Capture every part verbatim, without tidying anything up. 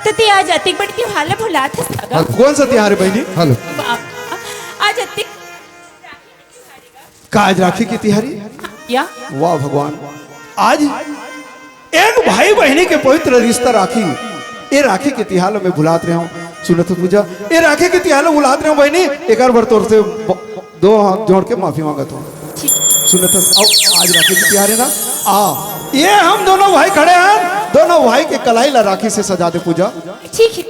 त ते आज अतेक बड़े तिहार ला भुलात हस का गा? हाँ, कौन सा तिहार है बहिनी? हेलो। बाप, आज अतेक का आज राखी के तिहारी? या? वाह भगवान, आज एक भाई बहिनी के पवित्र रिश्ता राखी, ए राखी के तिहार ल मैं भुलात रहे हूँ। सुनत हस पूजा, ए राखी के तिहार ल भुलात रहे हूँ बहिनी, एक बार तोर से ब-, दो हाथ जोड़ के माफी मांगत हूँ। ठीक। सुनत हस, आओ, आज राखी के तिहार है ना, आ, ये हम दोनों भाई खड़े हैं, दोनों भाई के कलाई ला राखी से सजा दे पूजा। ठीक है।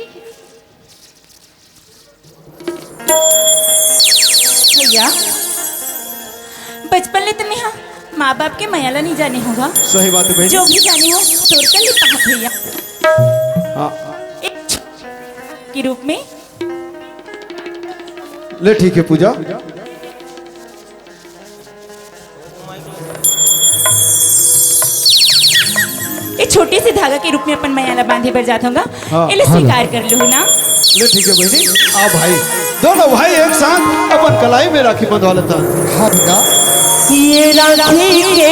भैया, बचपन ले त मैं हा माँ बाप के मया ला नहीं जाने हों गा। सही बात है बहन। जो भी जाने हों, तोर करा ले पाहूँ भैया। हाँ। एक के रूप में। ले ठीक है पूजा। ए छोटे से धागा के रूप में अपन मया ला बांधे बर जात हों गा। हाँ। एला हाँ। स्वीकार कर लूँ ना। ले ठीक है बहनी, आ भाई, दोनों भाई एक साथ अपन कलाई में राखी बंधवा लेता। हाँ बेटा। ये राखी के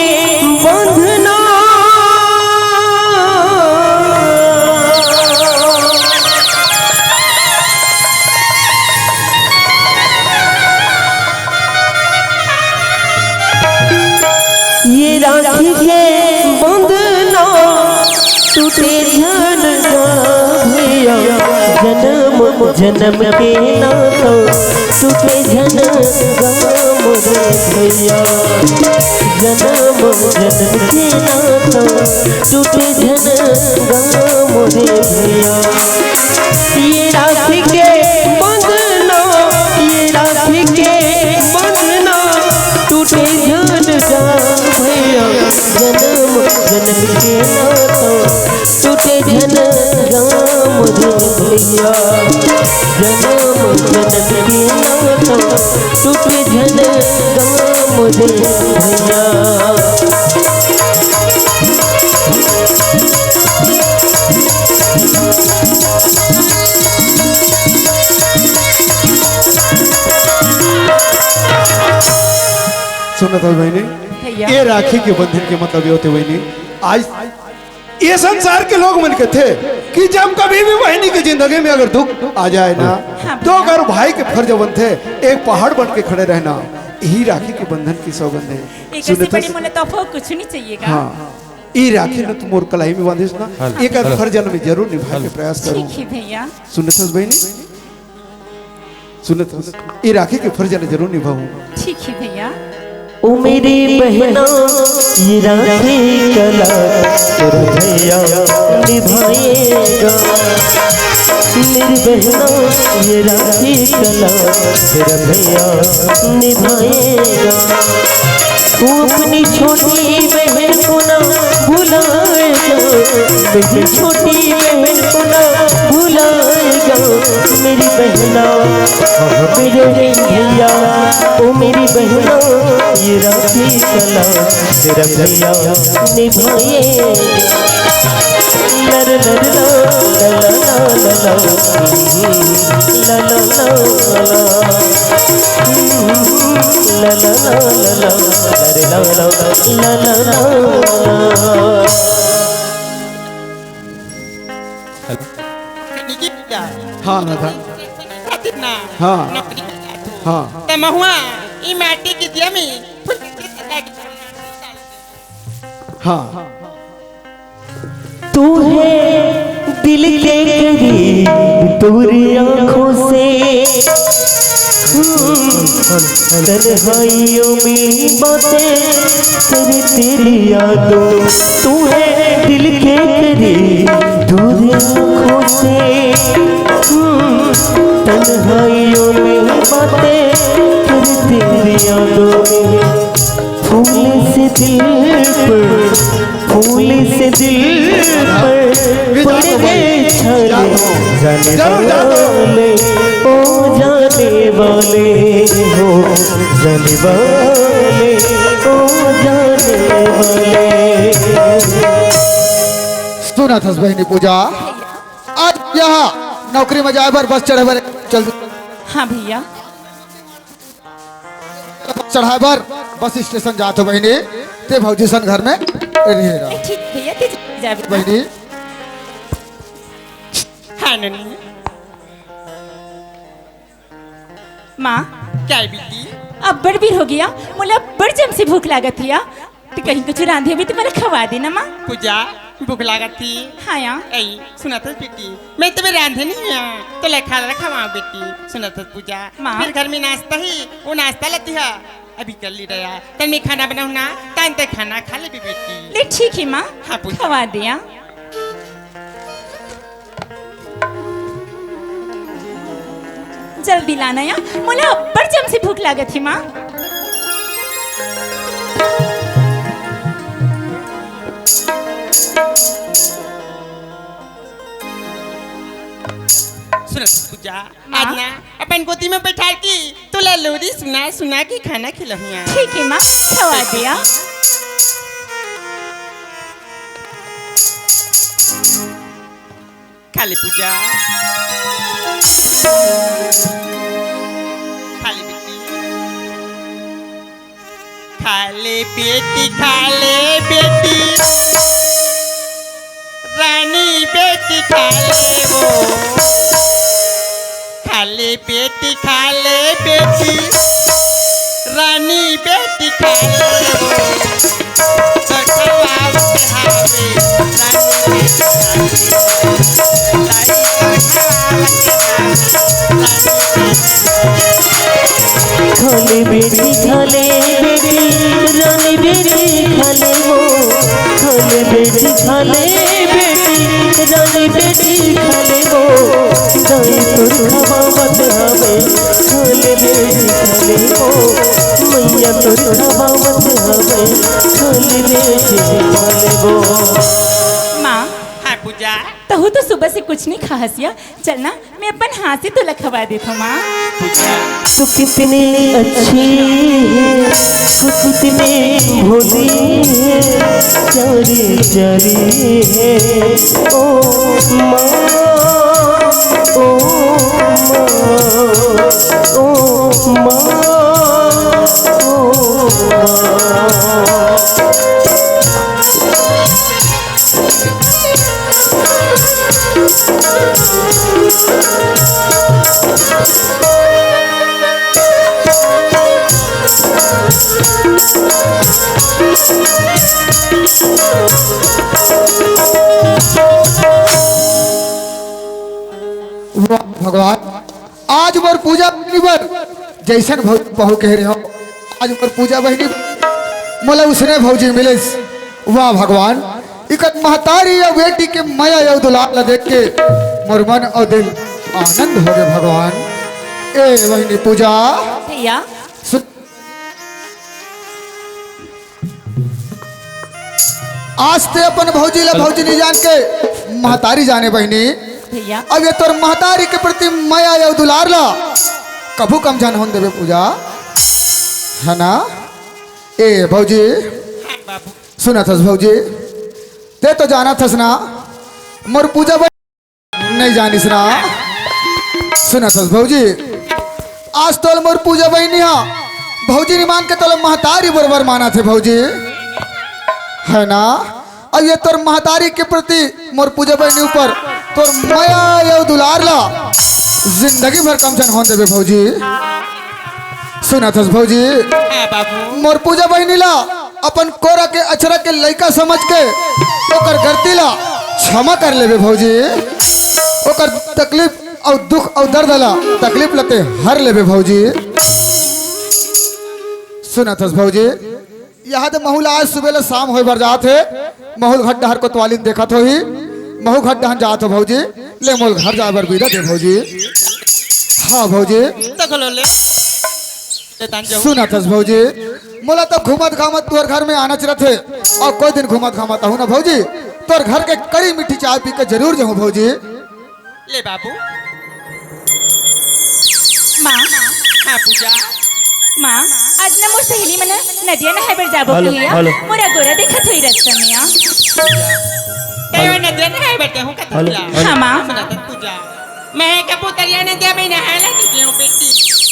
बंधना ये राखी के बंधना टूटे झन गा भैया, जनम जनम के नाता टूटे झन गा मोरे भैया, जनम जनम के नाता टूटे झन गा मोरे भैया। ये राखी के बंधना, ये राखी के बंधना टूटे झन गा भैया, जनम जनम के नाता टूटे झन गा मोरे भैया, जनम जनम के नाता टूटे झन गा मोरे भैया। सुनत हस बहिनी, भैया। ये राखी के बंधन के मतलब ये होथे बहिनी, आज ये संसार के लोग मन कथे कि जब कभी भी बहिनी के जिंदगी में अगर दुख आ जाए ना, हाँ, तो भैया। अगर भाई के फर्ज बनथे एक पहाड़ बन के खड़े रहना, यही राखी के बंधन के सौगंध है। एक ऐसे सुनत हस? बड़ी मोला तोहफा कुछ नहीं चाहिए गा। हाँ, ये राखी न तू मोर कलाई में बांधिस ना, हाँ, एक हाँ। फर्ज ल मैं जरूर निभाए के प्रयास करूँ। ठीक है भैया। सुनत हस बहिनी? सुनत हस, ये राखी के फर्ज ल जरूर निभाहूँ। ठीक है भैया। ओ मेरी बहना, ये राखी कला तोर भैया निभाएगा। मेरी बहना, ये राखी कला तोर भैया निभाएगा। वो अपनी छोटी बहन को ना भुलाएगा, मेरी छोटी बहन को ना भुलाएगा। मेरी बहना, मेरे भैया, ओ मेरी बहना, ये राखी कला तोर भैया निभाएगा। लर लर ला, ला ला ला ला ला, ला ला ला ला, ला ला ला ला ला, लर ला ला ला, ला ला ला ला। निकी भैया। हाँ, राधा। खातिर ना। हाँ। नौकरी कर जात हो। हाँ। त महुआ ई माटी के दिया में फूल के सजा के हाँ। तू है दिल के करीब दूर आंखों से, हम्म, तन्हाइयों में बातें तेरी, तेरी यादों। तू है दिल के करीब दूर आंखों से, हम्म, तन्हाइयों में बातें तेरी, तेरी यादों में। फूल से दिल पर, फूल से दिल पर पड़ गए छाले। जाने वाले, ओ जाने वाले, हो जाने वाले, ओ जाने वाले। सुनत हस बहिनी पूजा, आज यहाँ नौकरी में जाए बर बस चढ़े बर चल हाँ भैया। चढ़ाए बर बस स्टेशन जात हो बहिनी, ते भौजी सन घर में रहे रहा। ठीक भैया, ते जाबे। बहिनी, हाँ नोनी। माँ। का हे बेटी? अब्बड़ बेर हो गे, मोला अब्बड़ जम से भूख लागत हे। त कहीं कुछ रांधे होबे त मोला खवा देना माँ। पूजा, भूख लागत हे। हाँ या। ए, सुनत हस बेटी, मैं तो अभी रांधे नइ हँव, तोला खाना खवाहूँ बेटी। सुनत हस पूजा, माँ। फेर घर में नाश्ता हे, वो नाश्ता ला तिहा। अभी कर ले रहा, तब मैं खाना बनाहूँ ना, तब तैं खाना खा लेबे बेटी। ले ठीक हे माँ, हाँ, पूजा। खवा दे या। जल्दी लाना या, मोला अब्बड़ जम से भूख लागत हे माँ। सुनत हस पूजा, माँ। आज ना अपन गोदी में बैठा के तोला लोरी सुना सुना के खाना खिलाहूँ या। ठीक हे माँ, खवा दे या। खा ले पूजा। खा ले बेटी। खा ले बेटी, खा ले बेटी, रानी बेटी खा ले वो। खा ले बेटी, खा ले बेटी, रानी बेटी खा ले वो। खाले बेटी, खाले बेटी, रानी बेटी खाले वो। खाले बेटी, खाले बेटी, रानी बेटी खाले वो। दाई तोर खवावत हवे, खाले बेटी खाले वो। मैया तोर खवावत हवे, खाले बेटी खाले वो। माँ। हाँ पूजा। तहूँ तो सुबह से कुछ नइ खाहस या, चल ना, मैं अपन हाथ से तोला खवा देथँव माँ। तू कितनी अच्छी है, तू कितनी भोली है, प्यारी प्यारी है। ओ माँ, ओ माँ, ओ माँ, ओ माँ। वाह भगवान, आज मोर पूजा बहिनी बर जइसन भौजी बहू कहे रहे हो, आज मोर पूजा बहिनी मोला उसने भौजी मिलिस। वाह भगवान, इकर महतारी अउ बेटी के मया अउ दुलार ला देख के मोर मन अउ दिल आनंद हो गे भगवान। ए बहिनी पूजा, भैया। सुन, आज तैं अपन भौजी ला भौजी नइ जान के महतारी जाने बहिनी। भैया। अब ये तोर महतारी के प्रति मया अउ दुलार ला कभू कम झन होन देबे पूजा, है ना? ए भौजी, हाँ बाबू। सुनत हस भौजी, तैं तो जानत हस ना, मोर पूजा नइ जानिस ना। सुनत हस भौजी, आज तोला मोर पूजा बहिनी हा भौजी नइ मान के तोला महतारी बरोबर मानत हे भौजी, है ना? अब ये तोर महतारी के प्रति मोर पूजा बहिनी ऊपर तोर मया अउ दुलार ला जिंदगी भर कम झन होन देबे भौजी। सुनत हस भौजी, हाँ बाबू। मोर पूजा बहिनी ला अपन कोरा के अचरा के लइका समझ के ओकर गलती ला क्षमा कर लेबे भौजी, ओकर तकलीफ अउ दुख अउ दर्द ला, तकलीफ ला तैं हर लेबे भौजी। सुनत हस भौजी, इहाँ तो महू ला आज सुबह ले शाम होय बर जात हे, महू ल घर डहर कोतवाली देखत होही, महू घर डहर जात हो भौजी, ले मोला घर जाय बर बिदा दे भौजी। हाँ भौजी। तक लो ले। सुनत हस भौजी, मोला तो घूमत घामत तोर घर में आनाच रथे, अउ कोई दिन घूमत घामत आहूँ ना भौजी, तोर घर के कड़ी मीठी चाय पी के जरूर जाहूँ भौजी। ले बाबू। माँ। हाँ पूजा। माँ, आज ना मोर सहेली मन नदिया नहाय बर जाबो कहिया। मोर अगोरा देखत होही रस्ता में आ। कहियो नदिया नहाय बर जाहूँ का पूजा? हाँ माँ। सुनत हस पूजा, मैं कभू तरिया नदिया में नहाय ला नइ गेंव बेटी,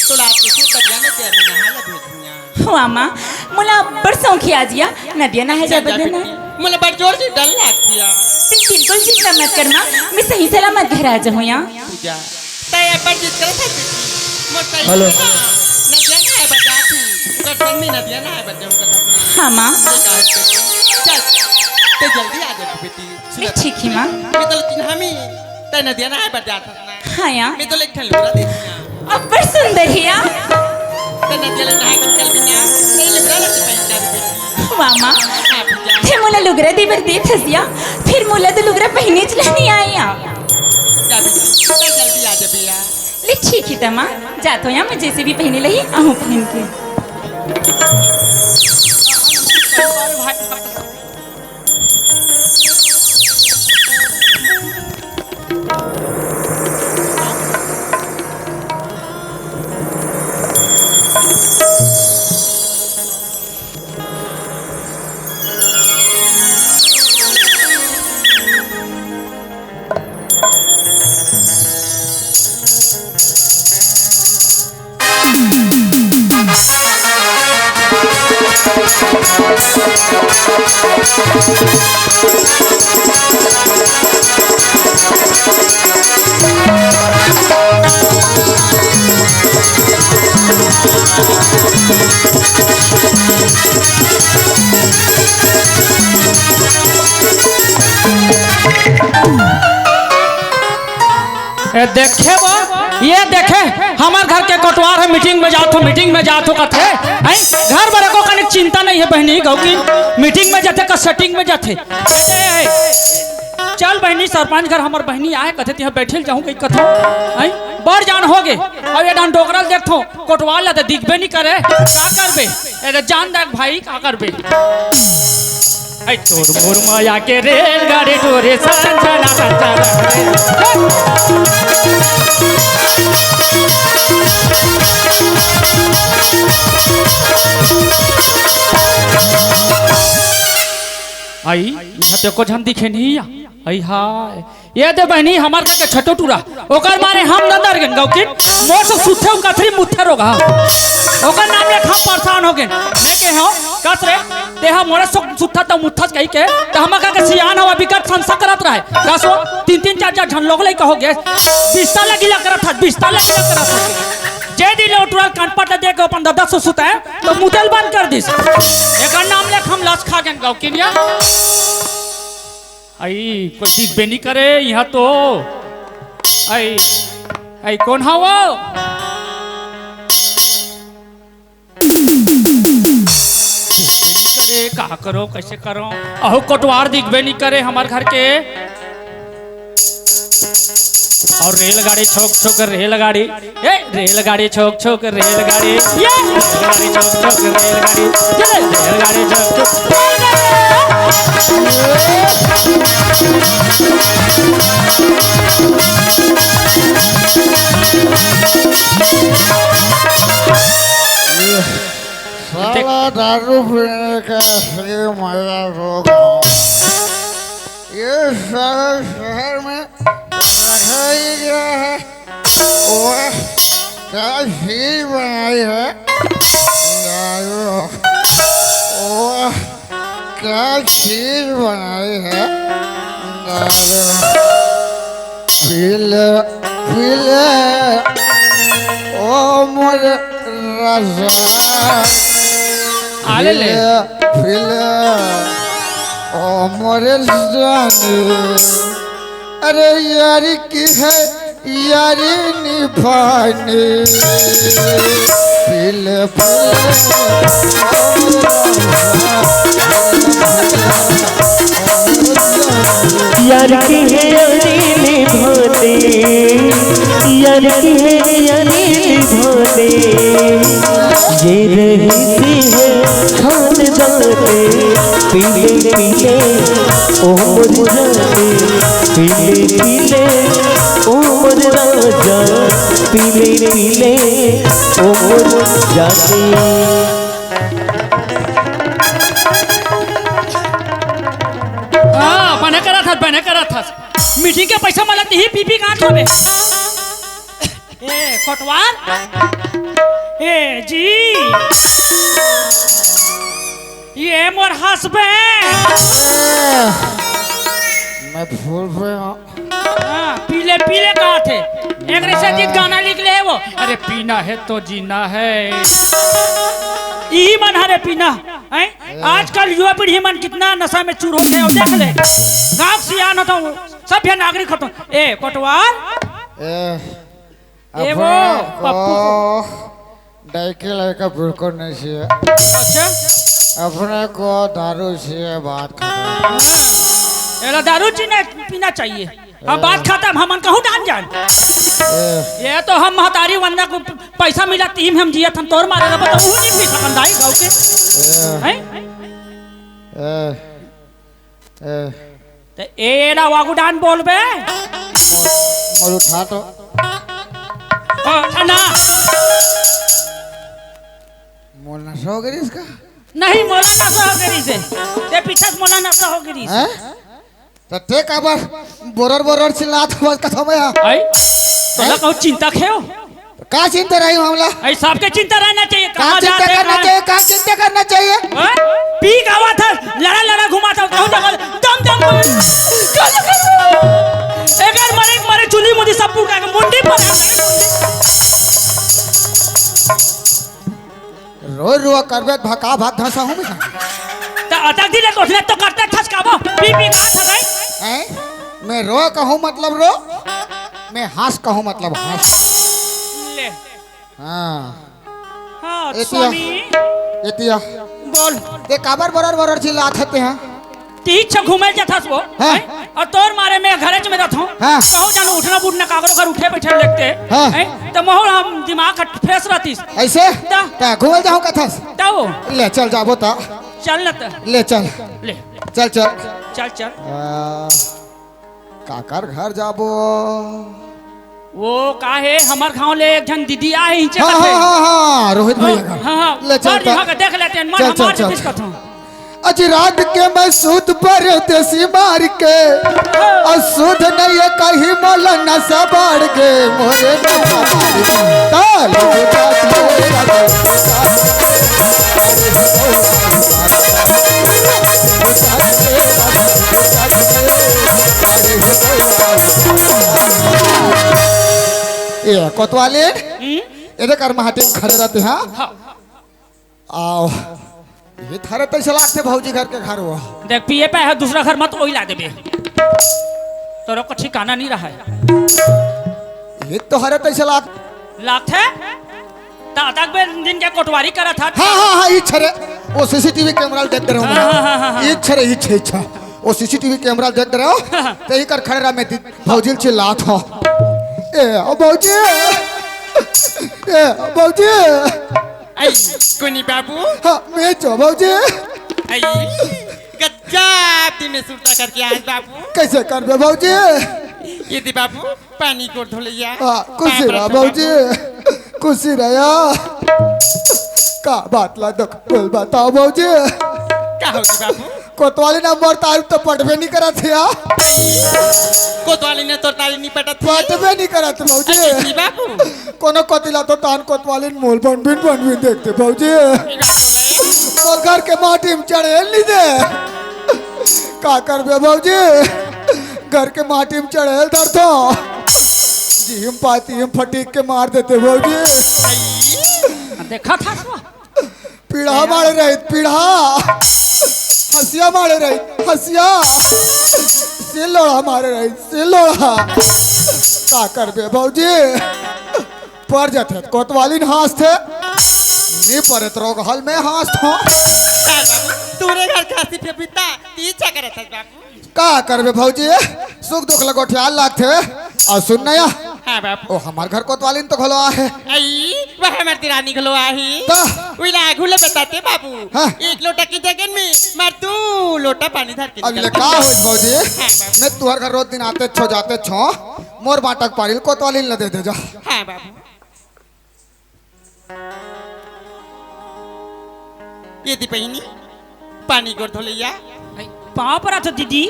तोला आज के तरिया नदिया में नहाय ला भेजहूँ। वाह माँ, मोला अब्बड़ सौंखिया जिया नदिया नहाय जाय बर। मोला बड़ जोर से डर लागतिया। तैं बिल्कुल चिंता मत कर माँ, मैं सही सलामत घर आ जाऊँ यहाँ। पूजा, तैं अब्बड़ जिद करत हस बेटी। मोर तैं हेलो। नदिया नहाए बर जात ही। ओकर संग में नदिया नहाए बर जाऊँ कथस ना। हाँ माँ। ये का है बेटी? चल, तैं जल्दी आ जा बेटी। मैं ठीक ही माँ। मैं तो चिन्हा में तैं नदिया नहाए बर जात हस ना। हाँ यार। मैं तो एक ठन लुगरा देत ही। अब्बड़ सुंदर हे या। तैं नदिया ले नहा के निकल भी ना, तैं लुगरा ला तो पहन जा बेटी। वाह माँ, हाँ, पूजा। तैं मोला लुगरा दे बर देत हस या, फिर मोला तो लुगरा पहिनेच ला नइ आय या। जा बेटी, तैं जल्दी आ जा भैया। ले ठीक हे त माँ, जात हों या मैं जैसे भी पहिने लही, आहूँ पहिन के। ए, देखे वो, ये देखे, हमर घर के कोटवार हे, मीटिंग में जात हों, मीटिंग में जात हों कथे, हैं? घर बर एको कनिक चिंता नइ हे बहिनी, गउ कि मीटिंग में जाथे का सेटिंग में जाथे। ए, ए, ए, चल बहिनी, सरपंच घर हमर बहिनी आय कथे, तिहाँ बइठे ल जाहूँ कहि कथों, हैं? बड़ जान होगे, अब ये डान डोकरा ल देखथों, कोटवार ला त दिखबे नइ करे, का करबे? ए, जान दे भाई, का करबे? ऐ तोर मोर माया के रेलगाड़ी टोरे सन सना सन सना। आई, इहाँ तो एको झन दिखे नहीं या। आई हाय। ये दे बहिनी, हमर घर के छोटू टूरा, ओकर मारे हम न डर गेन गउ कि मोर से सुत्थे अउ कथरी मुत्थे रोगहा। ओकर नाम ले हम परेशान हो गेन। मैं कहे हों, कस रे, तेहा मोरे से सुत्था त मुत्थस कहि के, त हमर घर के सियान हवा बिकट संसा करत रहे। कस वो, तीन तीन चार चार झन लोग लइका होगे, बिस्तर ल गिला करत हस, बिस्तर ल गिला करत हस। जे दिन ले ओ टूरा ल कनपट ल दे के अपन ददा से सुते, त मुते ल बंद कर दिस। एकर नाम ले हम लस खा गेन गउ कि या। आई, कोई दिखबे नइ करे इहाँ तो। आई, आई, कोन हवव? दिखबे नइ करे, का करों, कइसे करों? अहो, कोटवार दिखबे नइ करे हमर घर के। अउ रेलगाड़ी छोक छोक रेलगाड़ी, ए, रेलगाड़ी छोक छोक रेलगाड़ी, ये रेलगाड़ी छोक छोक रेलगाड़ी, चले रेलगाड़ी छोक छोक रेलगाड़ी। साला दारू पीने का असली मजा लोग। ये साला शहर में रखा ही गया है। वाह, क्या चीज बनाई है दारू। वाह, क्या चीज बनाई है दारू। पी ले, पी ले, ओ मोर राजा। आले ले। पी ले, पी ले, ओ मोर रानी। अरे यारी की है यारी निभानी। पी ले, पी ले। यार की है यारी निभानी, यार की है यारी निभानी। ये रही सी है खानदानी। पी ले, पी ले, ओ मोर जानी। पी ले, पी ले, ओ मोर राजा। पी ले, पी ले, ओ मोर जानी। हाँ, बने करत हस, बने करत हस। मीटिंग के पैसा मला तिही पी पी गांठ होबे। ए, कोटवार। ए, जी। ये मोर हस्बैंड। मैं फूल पे हाँ। हाँ, पीले पीले कहा थे। एक से गीत गाना लिख ले वो। अरे पीना है तो जीना है। यही मन हरे पीना। हैं? आजकल युवा पीढ़ी मन कितना नशा में चूर होते हैं, देख ले। गाँव सियान होता हूँ, सब ये नागरिक होता हूँ। ए कोटवाल। ए, ए वो अपने को पप्पू। डाइके लड़का बिल्कुल नहीं चाहिए। अच्छा। अपने को दारू चाहिए, बात खत्म। एला दारू पीना पीना चाहिए। हम बात खत्म, हमन कहूँ जान जान। ए, ये तो हम महतारी वंदा को पैसा मिला तीम हम जिया थन तोर मारे रहा, बताऊँ नहीं पी सकन दाई गाँव के। ए, हैं? ए, ए, ते एला वागुडान बोलबे। मोर उठा तो। ओ, उठा ना। मोर नशा हो गई इसका? नहीं, मोला नशा हो गई से। ते पीछे से मोला नशा हो गई से। हैं? तो ते काबर बोरर बोरर चिल्लात हवस कथम या? आई? तोला कहूँ चिंता खेव? का चिंता रही मामला? आई सबके चिंता रहना चाहिए, का कहाँ चिंता जाते करना कहाँ? चाहिए? का चिंता करना चाहिए? हाँ? पी गावा था, लड़ा लड़ा घुमा था, कहूँ जाकर दम दम बोले। एकर मरे मरे चुनी मुनी सब पूरा के मुंडी पर। रोज रोज करबे त भका भाग धसा हूँ मैं। त अटक दिले कोठले तो करते ठसकाबो, पी पी का था भाई? हैं? मैं रो कहूँ मतलब रो, मैं हँस कहूँ मतलब हँस। ले। हाँ। हाँ, एतिया, स्वामी। एतिया। बोल। ते काबर बरर बरर चिल्लात हते हैं? तीच घूमे जथस वो, हाँ। हैं? और तोर मारे मैं घरे में रहत हूँ। हाँ। कहूँ जानू उठना बुठना काकरो घर उठे बैठे लगते, हाँ। हैं? तो मोहर हम दिमाग फ्रेश रहतीस। ऐसे? ता। ता घूमे जाऊँ कथस। ता वो। ले चल जाबो ता। चल न त। ले चल। ले। चल चल। चल चल। आ, काकर घर जाबो? वो का हे, हमर गांव ले एक झन दीदी आहे, हिंचे हाँ, कथे। हाँ, हाँ, हाँ, रोहित भैया घर। हाँ, हाँ, ले चल, पर यहाँ का देख लेते हैं, मन चल, चल, हमार चल। किस कथों। अज रात के मैं सूत परदेसी मार के, और सुध नहीं है कहीं मौला नशा बाढ़ के, मोरे नशा बाढ़ के। ताल ए, कोतवाली, हम्म? एदे कर माटी में खड़े रहते, हाँ? हाँ। आओ, ये थारे तैसे लागते भौजी घर के घर वो। देख, पिए पे है, दूसरा घर मत ओइला देबे। तोरो को ठिकाना नहीं रहा है। ये तो हरे तैसे लाग लागथे? ता तक बे दिन के कोटवारी करा था। हाँ, हाँ, हाँ, इच्छा रे। वो सीसीटीवी कैमरा देख रहे हो हाँ, ना? हाँ, हाँ, हाँ, हाँ। इच्छा रे, इच्छा, इच्छा। वो सीसीटीवी कैमरा देख रहे हो? हाँ, हाँ। ते ही कर खड़े रहा, मैं दि-, भौजी चिल्लात हो। ए, ओ भौजी। ए, ओ भौजी। आई, कोनी बाबू? हाँ, मैं छो भौजी। आई, गजब दिन में सुरता करके आज बाबू। कैसे करबे भौजी? ये दे बाबू, पानी को धोलैया। हाँ, खुशी रहा भौजी, खुशी रहा। का बात ला दुख बोल बताओ भौजी। का होगी बाबू? कोतवाली नंबर तारीफ तो पटबे नहीं करा थे यार। कोतवाली ने तो ताली नहीं पटा थी। पटबे नहीं करा थे भौजी। अच्छा, जी बाबू। कोनो कोतिला तो तान कोतवालिन मोल बनबिन बनबिन देखते भौजी। मोर घर के माटी में चढ़ेल नहीं दे। का करबे भौजी? घर के माटी में चढ़ेल धरतो। जी हम पाती हम फटीक के मार देते भौजी। देखा था पीढ़ा मारे रहित, पीढ़ा। हँसिया मारे रहित, हँसिया। सिलोड़ा मारे रहित, सिलोड़ा। का करबे भौजी? पर जथे कोतवालिन हाँसथे। नी परे त रोगहल में हाँसथों। तोरे घर खासी पे बिता, तीछा करत हस बाबू। का करबे भौजी, सुख दुख ल गोठियाल लागथे। अउ सुन न या, हाँ बाबू। ओ हमर घर कोतवालिन तो घलो आहे। आई, वह हमर दिरानी घलो आही। त? उइला आघू ले बताते बाबू। हाँ। एक लोटा की जगह में मार दू लोटा पानी धर के अब ले निकल। का होइस भौजी? हाँ बाबू। मैं तुहर घर रोज दिन आते छो जाते छो, मोर बाटक पारिल कोतवालिन ल दे दे जा। हाँ बाबू। ये दी बहिनी, पानी गोड़ धो लैया। आई, पाँव परा तो दीदी।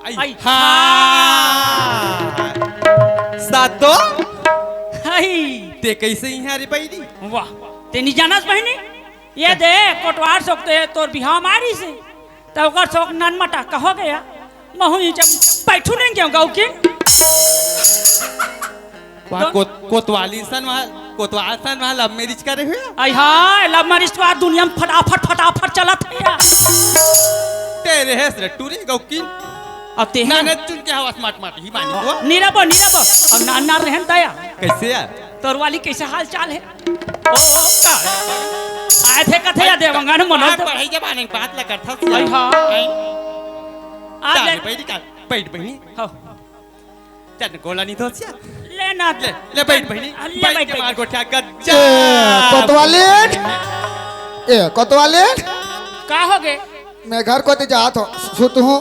आई, आई, हाँ। सातो। आई। ते कैसे इहाँ रे बहिनी? वाह, ते नहीं जानस बहिनी? ये दे, कोटवार सोक ते तोर बिहाव मारिस हे। त ओकर सोक नन मटा कहो गया। महू ही जब बैठू नहीं क्यों गौ की? वहाँ कोत-, कोतवाली सन वहाँ, कोतवाल सन वहाँ love marriage करे हुए? आई हाय, love marriage तो आज दुनिया में फटाफट, फटाफट चलत हे यार। तेरे है सर, टूरी गौ की? अब ते हैं। नाना चुन के हवा smart smart ही मानी तो। नीरा बो, नीरा बो। अब ना, ना रहन दया। कैसे यार? तोर वाली कैसे हाल चाल है? ओ, का? आए थे कथे या देवंगन मनोज? बात बढ़ाई जब आने बात लगा था। आई हाँ। आई। आ जा। तारे बैठ का, बैठ बहिनी। हाँ। चल, गोला नहीं धोसिया। ले ना। ले, ले बैठ बहिनी। ले बैठ बैठ के के। मार गोठिया गज्जा। ए, कोतवाली। ए, कोतवाली। का हो गे? मैं घर कोती जात हूँ, सुत हूँ।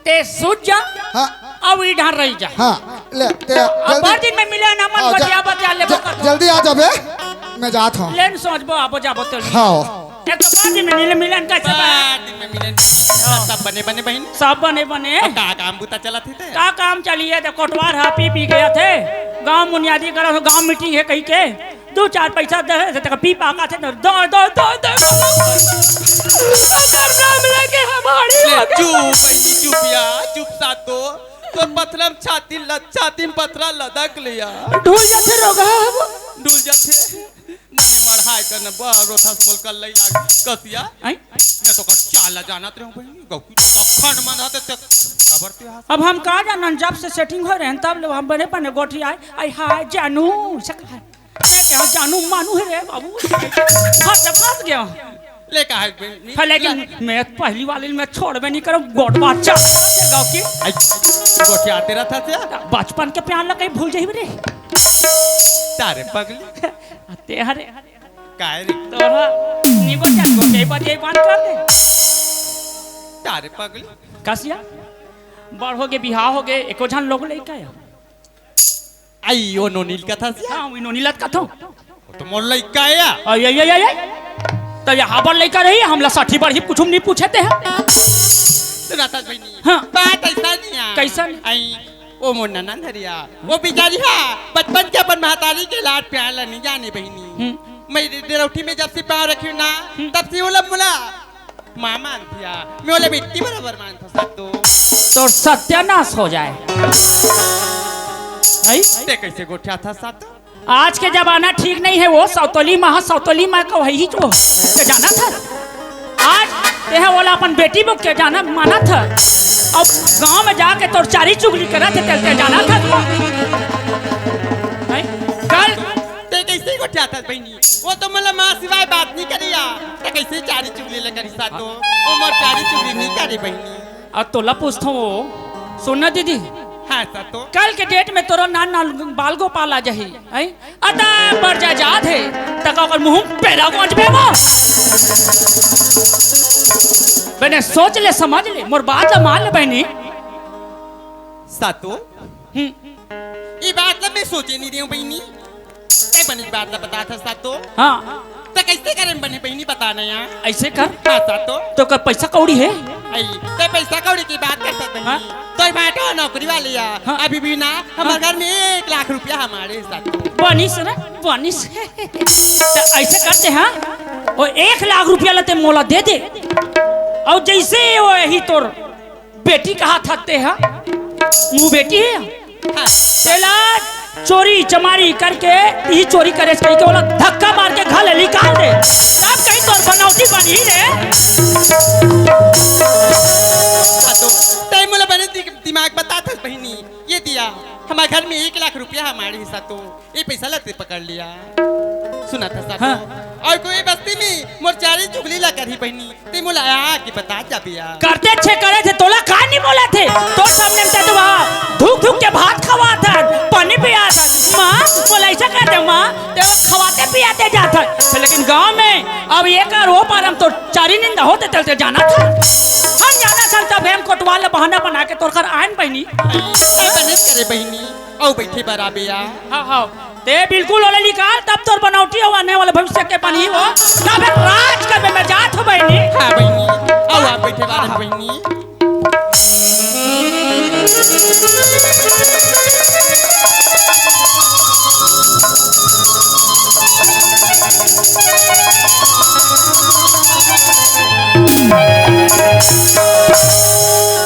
ते सुत जा। हाँ। अब इधर रही जा। हाँ, ले, ते अब जल्दी। बड़ दिन में मिले ना मन हाँ, बतिया जा, बतिया ले जा, बकर। जल्दी आ जाबे, मैं जात हूँ। लेन सोचबो, आबो जाबो तो। हाँ। एक तो बड़ दिन में मिले, मिलन कैसे बा? बड़ दिन में मिलन। हाँ। सब बने बने बहिन। सब बने बने। अब का काम बूता चलत हे ते? का काम चलिए, ते कोटवार हा, पी पी गया थे। गांव बुनियादी करा, गांव meeting है कहीं के। दो चार पैसा दे, से तक पी पाका थे, दो, दो, दो, दो। अगर नाम लेके हमारी ले, हो गई। चुप बहिनी, चुप या, चुप सातो। तो पथरम छाती ल-, छाती में पथरा लदक लिया। ढूल जाथे रोगा। ढूल जाथे। मने मढ़ाई करने बरो था मोल कर लई लाग कसिया। आई? मैं तो कर चाला जानत रहूं बहिनी, गौकी तो खंड मन रहते ते खबर ते हाथ। अब हम का जानन, जब से setting हो रहे हैं, तब ले हम बने बने गोठी आए। आई हाय, जानू, सक-, मैं क्या जानू मानू है रे बाबू। फंस, फंस गया। ले का है बे? हाँ, लेकिन ले। मैं पहली वाली में छोड़बे नहीं करूँ, गोटवा चढ़ता से गाँव की। आई, गोटिया तेरा था से? बचपन के प्यार ला कहीं भूल जाइबे रे। तारे पगली। ते हरे। काय रे? तोरा निबो जान को कहीं बजे बात कर दे। तारे पगली। कसिया, बड़ हो गे, बिहाव हो गे, एको झन लोग लइका या? आई, ओ नोनी ल कथस या? हाँ, ओ नोनी ल कथों। ओ तो मोर लइका या। आई, आई, आई, आई, आई। त यहाँ बर लइका रही, हमला साठी बर ही कुछ नहीं पूछे ते हैं। सुना था बहिनी। हाँ। बात ऐसा नहीं है। कैसा नहीं? आई, ओ मोर ननद हरिया। वो बेचारी हा, बचपन के अपन महतारी के लाड प्यार ला नहीं जाने बहिनी। हम्म। मैं डे-, डेरौठी में जब से पाँव रखी हूँ ना, हम्म। तब से वो लब मुला माँ मानथस या, मैं ओला बेटी बराबर मानथों सातो। तोर सत्यानाश हो जाए। हई? ते कैसे गोठियाथस सातो? आज के जमाना ठीक नहीं है, वो सौतोली माँ, सौतोली माँ को वही जो, ते जानथस? आज ते हा ओला अपन बेटी बुक के जाना मानथस। अब गाँव में जाके तोर चारी चुगली करत हे, ते, ते जानथस? हई? कल ते कैसे गोठियाथस बहिनी? वो तो मोला माँ सिवाय बात नहीं करिया। ते कैसे चारी चुगली ले करी सातो? वो मोर चारी चुगली नहीं करी बहिनी। अब तोला पूछथों वो, सुन ना दीदी। हाँ सातो। कल के date में तोरो नान नान बाल गोपाल आ जाही, हैं? अदा पर जा जात हे, तका ओकर मुंह पेरा गोंजबे वो। बने सोच ले, समझ ले, मोर बात ला मान ले बहिनी। सातो। हम्म। ई बात ला मैं सोचे नहीं रही हूँ बहिनी। ते बने बात ला बताथस सातो। हाँ। ते कैसे करे बने बहिनी बता ना यार। ऐसे कर। हाँ सातो। तो का पैसा कौड़ी है? आई, ते पैसा कौड़ी की बात करथस बहिनी। हाँ। तो बाटो नौकरी वाली है। हाँ। अभी भी ना हमारे हाँ। घर में एक लाख रुपया हमारे सातो। बनिस ना, बनिस। तो ऐसे करते हाँ। वो एक लाख रुपया ला ते मोला दे दे। और जैसे वो यही तोर बेटी कहाथस ते हा? मुँह बेटी हे? हाँ। तेला चोरी चमारी करके, इही चोरी करे से कहिके ओला धक्का मार के घर ले निकाल दे। तब कहीं तोर बनौटी बनही रे। हाँ तो, तैं मोला बने दि-, दिमाग बताथस बहिनी। ये दिया, हमारे घर में एक लाख रुपया हमारे हिस्सा तो। ये पैसा ला ते पकड़ लिया। सुना था सातो। हाँ। और कोई बस्ती में मोर चारी चुगली ला करही बहिनी, ते मोला आके बता जा भैया। करते अच्छे करे थे, तोला का नहीं बोला थे? तोर सामने में ते तो वहाँ धूक धूक के भात खवाथस, पानी पियाथस। माँ, मोला ऐसा कर दे माँ, ते वो खवाते पियाते जाथस। लेकिन गाँव में अब ये कर वो पार हम तो चारी निंदा होते चलते जाना था। हम जाना था तब हम कोटवाल बहाना बना के तोर घर आयन बहिनी। ऐसा नहीं करे बहिनी। अउ बइठे बर आबे या। हाँ, हाँ। ते बिल्कुल ओला निकाल, तब तोर बनौटी अउ आने वाले भविष्य के बनही वो। तब एक राज करबे, मैं जात हूँ बहिनी। हाँ बहिनी, अउ आप बइठे बर बहिनी।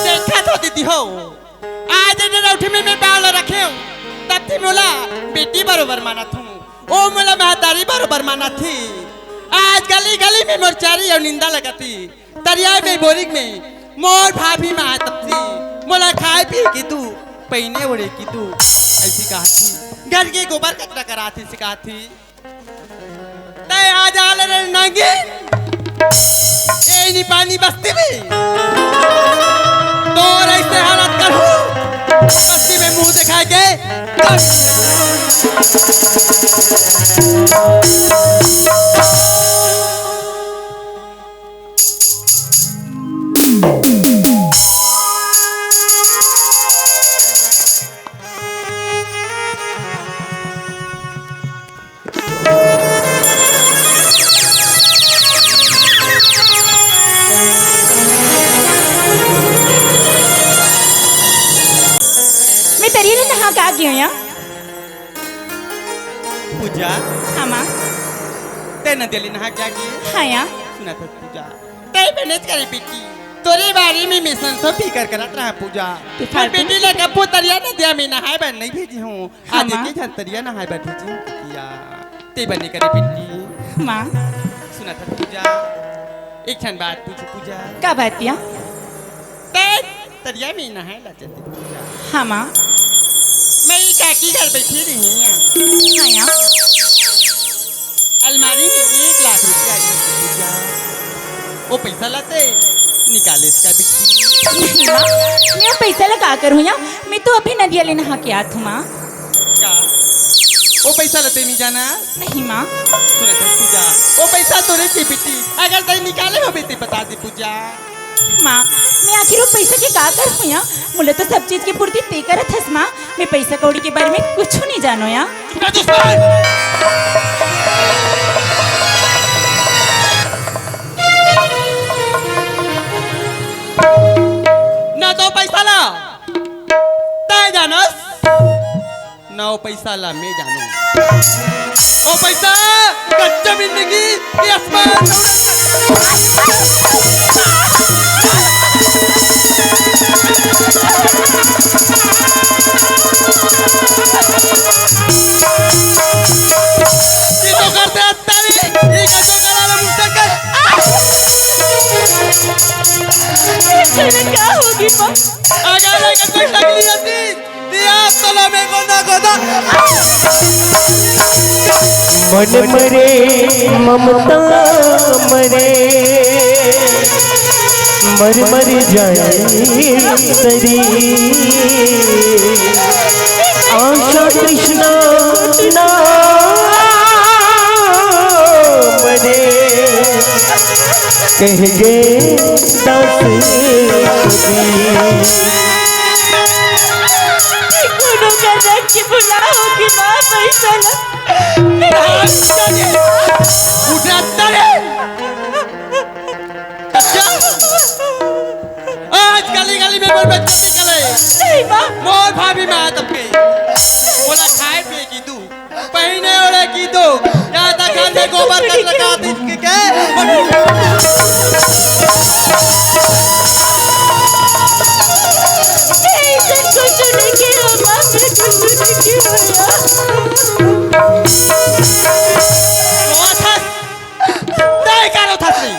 देखा हो, आज ए डरौठी में मैं पाँव ला रखे हूँ, तब ते मोला बेटी बरोबर मानत हूँ, ओ मोला महतारी बरोबर मानत ही। आज गली गली में मोर चारी अउ निंदा लगत ही, तरिया में बोरिंग में मोर भाभी मातत ही, मोला खाए पिए के दू, पहिने ओढ़े के दू, ऐसी कहत ही। घर के गोबर कचरा करात ही, सिखात ही। तै आ जा ले रे नागिन, ए नी पानी बस्ती में। तोर ऐसे हालत करहूँ, बस्ती में मुँह दिखाए के। मैं तरिया ले नहा के आ गे हों या। पूजा। हाँ माँ। तै नदिया ले नहा के आ गे? हाँ या। सुनत हस पूजा, तै बनेच करे बेटी, तोरे बारे में मैं संसो फिकर करत रहा पूजा। तू मैं फालतू बेटी में ले कभू तरिया नदिया में नहाए बर नहीं भेजे हों। हाँ, आज माँ। एके झन तरिया नहाए बर भेजे हों बिटिया। तै बने करे बेटी। माँ। सुनत हस पूजा, एक ठन बात पूछूँ पूजा। का बात या? तै तरिया में नहाए ला जाते पूजा। हाँ माँ। मैं ई काकी घर बैठी रही हूँ। हाँ या। अलमारी में एक लाख रुपया हे पूजा। ओ पैसा ला तै निकालेस का बिटिया? नहीं माँ, मैं ओ पैसा ला का करहूँ या? मैं तो अभी नदिया ले नहा के आत हूँ माँ। का? ओ पैसा ला तै नहीं जानस? नहीं माँ। सुनत हस पूजा, ओ पैसा तोरे हे बिटिया, अगर तै निकाले होबे तै बता दे पूजा। माँ, मैं आखिर ओ पैसा के का करहूँ या? मोला तो सब चीज के पूर्ति तै करत हस माँ, मैं पैसा कौड़ी के बारे में कुछू नहीं जानों या। चुप रह दुश्मन! ना तो पैसा ला तै जानस, ना ओ पैसा ला मैं जानों। ओ पैसा, कच्चा जिंदगी, ये आसमान। ये तो करते हत्यारी, ये गजब वाला मुंडा कर। का होगे माँ? अगर अगर कोई टकली आती, दिया तोला में गोदा गोदा। मन मरे ममता मरे, मर मर जाए शरीर। आशा तृष्णा ना मरे, कह गे दास कबीर। कोनो का रख के बुलाओ कि माँ पैसा ला। उठा तरे। अच्छा, आज गली गली में मोर बेटी के चले। नहीं माँ। मोर भाभी माँ तब के। मोला खाए पिए के दू, पहिने ओढ़े के दू, या त घर में गोबर कचरा का दिख के। नहीं, मैं कुछ नहीं किया माँ, मैं कुछ नहीं किया। रोवत हस? तै का रोवत हस रे?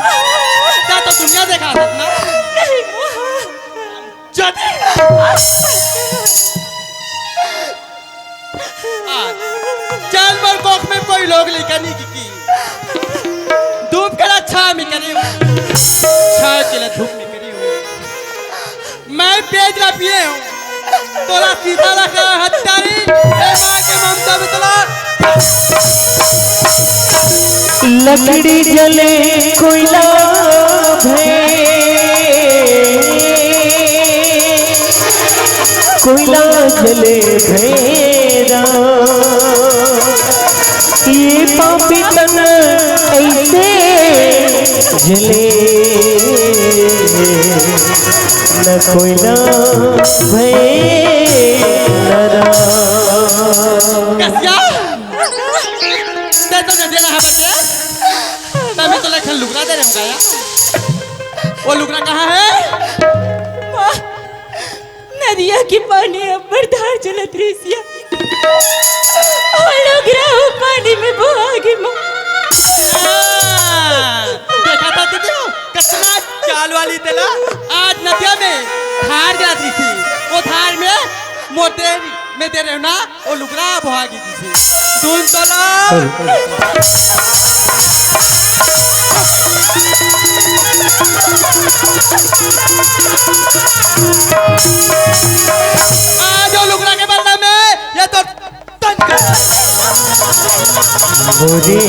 तै तो दुनिया देखा हस ना? नहीं माँ। जदी आज चल मोर कोख में कोई लोग लइका नहीं की, की धूप करा छाँह में करे हूँ, छाँह के ला धूप में करे हूँ। मैं पेज ला पिए हूँ, तोला सीधा ला कहा हत्यारी, ए माँ के ममता में तोला। लकड़ी जले कोयला भय, कोयला जले भैरा, ये पापी तन ऐसे जले, न कोयला भय न राम। कसिया, तै तो नदिया नहा बचे, तभी तो लेखन लुगरा दे रहे हम गाया। वो लुगरा कहाँ है? नदिया के पानी अब्बड़ धार चलत रिहिस या। ओ लुगरा ओ पानी में बोहा गे माँ। हाँ, देखा था दीदी, कतना चाल वाली तेला। आज नदिया में धार जात रही थी, वो धार में मोटे में दे रहे हो ना, वो लुगरा बोहा गे। सुन तो ला। आ जाओ लुगरा के बदला में, ये तो तन कर। मोरे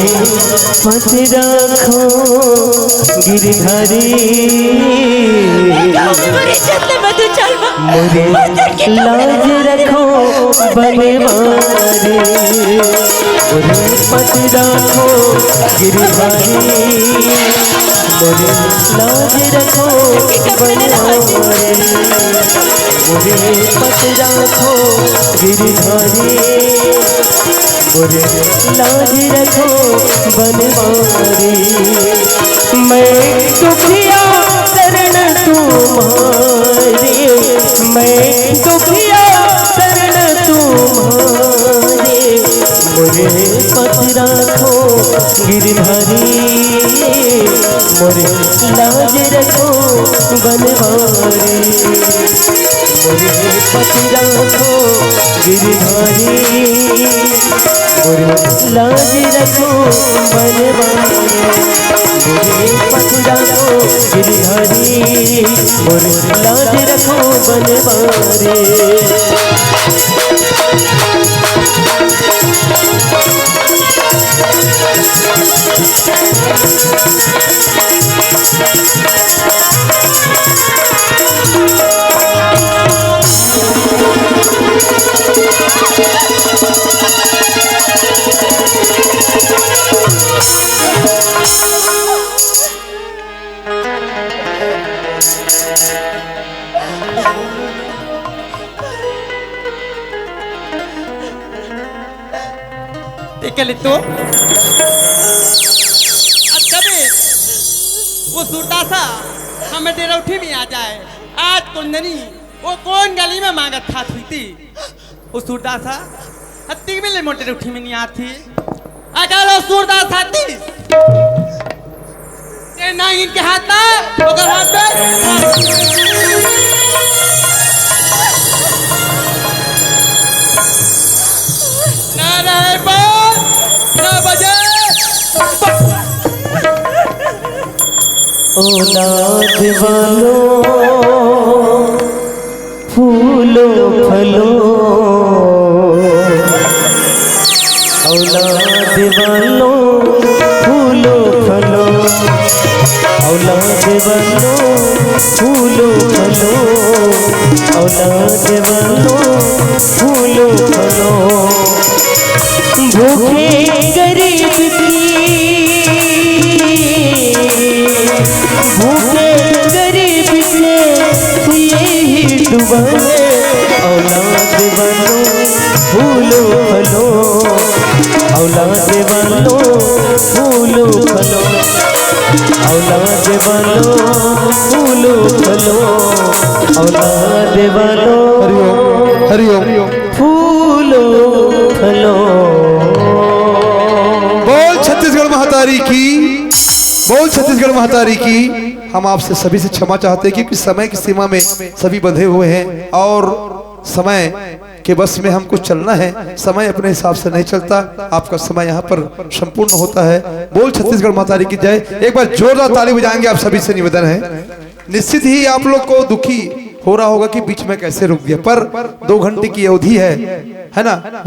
पति राखो गिरधारी। मोरे इज्जत ले मत उछाल माँ। मोरे लाज रखो बनवारी। मोरे पति राखो गिरधारी। मोरे लाज रखो बनवारी। मोरे पति राखो गिरधारी। मोरे लाज रखो बनवारी। मैं दुखिया शरण तुम्हारे, मैं दुखिया शरण तुम्हारे। मोरे पति राखो गिरधारी, मोरे लाज रखो बनवारी। मोरे पति राखो गिरधारी, मोरे लाज रखो बनवारी। मोरे पति राखो गिरधारी, मोरे लाज रखो बनवारी। देख ले तो। अच्छा बे, वो सूरदासा हमर डेरौठी में आ जाए। आज कुंदनी वो कौन गली में मांगत खात हुई थी? वो सूरदासा हत्ती में ले मोटे उठी में नहीं आती। अगर वो सूरदास आती, ते ना इनके हाथ ना, ओकर हाथ पे ना रहे बाल, ना बजे। औलाद वालों, फूलो फलो, औलाद वालों, फूलो फलो, औलाद वालों, फूलो फलो, औलाद वालों, फूलो फलो। भूखे गरीब की, भूखे गरीब के यही दुआ है। औलाद वालों फूलो फलो, औलाद वालों फूलो फलो, औलाद वालों फूलो फलो, औलाद वालों हरिओम, हरिओम। फूलो फलो। बोल छत्तीसगढ़ महतारी की, बोल छत्तीसगढ़ महतारी की। हम आपसे सभी से क्षमा चाहते हैं क्योंकि समय की सीमा में सभी बंधे हुए हैं और समय के बस में हमको चलना है, समय अपने हिसाब से नहीं चलता। आपका समय यहाँ पर संपूर्ण होता है। बोल छत्तीसगढ़ महतारी की जय। एक बार जोरदार ताली बजाएंगे, आप सभी से निवेदन है। निश्चित ही आप लोग को दुखी हो रहा होगा कि बीच में कैसे रुक दिया, पर दो घंटे की अवधि है, है ना?